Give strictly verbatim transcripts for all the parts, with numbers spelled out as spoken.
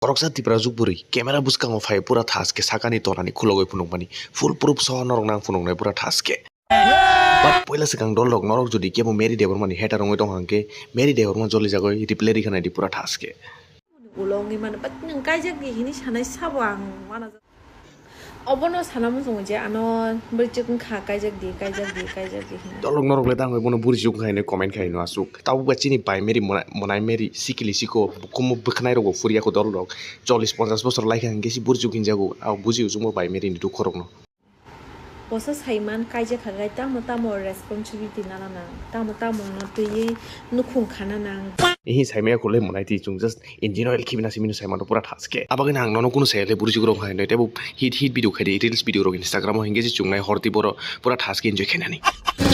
Khoroksa Tipra jukbwrwi camera bwskango phai pura thaske sakani tolani khulogwi phunukmani full proof soho norok nang phunuknai pura thaske. But poila swkang dolrok norok jodi kebo Mary Debbarmani hater wngwi tongkha hwnkhe Mary Debbarma joli jagwi reply rikha naidi pura thaske. Ulo wngwi mano, but nwng kaijak di hini sanai sabo ang wana. Obono sana muchungo je ano bwrwichwk wngkha kaijak di, kaijak di, kaijak di hini. Dolrok norok le tangwi bono bwrwichwk wngkha hini comment khai no aswk. Tabuk ba chini bai Mary mwnai, mwnai Mary sikili siko kumu bwkhnai rogo phurya ko dolrok chollish ponchash bosor laikha hwnkhe si bwrwichwk hinjago. Abo buji uchukmo bai Mary ni dukho rokno. Bosa saiman kaijak kha gai tamo tamo responsibility nana nang, tamo tamo no twiwi nukhung khana nang. Ihi saimaya khulai mwnai twi chwng just engine oil khibina simino saimano pura thaske. Abagwino ang nono kunu saya le bwrwichwk rok hai noi tebo hit hit video khai di, reels video rok Instagram o hingke je chwng nai hor twi boro pura thaske enjoy khainani.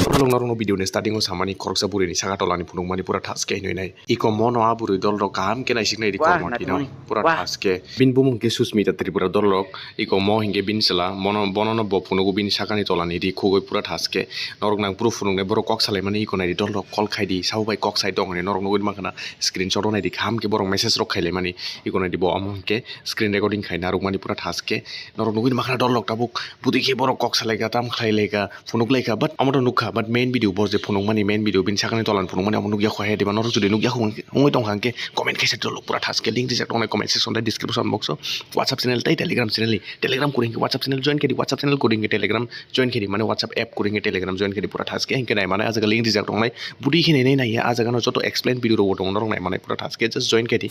Oro norokno video ni starting o samani khoroksa bwrwi ni saka tolani phunukmani pura thaske hinwi nai. Iko mono a bwrwi dolrok kaham khe naisiknai di kormo thwino. Pura thaske. Bini bumung khe Susmita Tripura dolrok. Iko mo hinkhe bini chwla. Mono, bonono bo phunugo bini sakani tolani ri khugwi pura thaske. Norok nang phuru phunuknai borok kok salaimani iko naidi dolrok call khaidi. Sabo bai kok sai tong hinwi norok nugwi mankha na screenshot o naidi kaham khe borok message rok khailaimani. Iko naidi bo omo hinkhe screen recording khai narwkmani pura thaske. Norok nugwi mankha na dolrok tabuk bwtwi khe borok kok salaikha, tam khlailaikha. Phunuk lai kha, but amo to nukha, but main video bo je phunukmani, main video bini sakani tolan phunukmani amo nukya kho hai diba, norok jodi nukya kho wngwi tongkha hwnkhe comment khaisa dolok pura thaske link rijak tongnai comment section tei description box o WhatsApp channel tei Telegram channel ni, Telegram kori hwnkhe WhatsApp channel join khe di, WhatsApp channel kori hwnkhe Telegram join khe di, mane WhatsApp app kori hwnkhe Telegram join khe di pura thaske hwnkhe nai mane ah jaga link rijak tongnai, budi khe nai nai nai ah jaga no joto explain video rok bo tongo norok nai mane pura thaske just join khe di.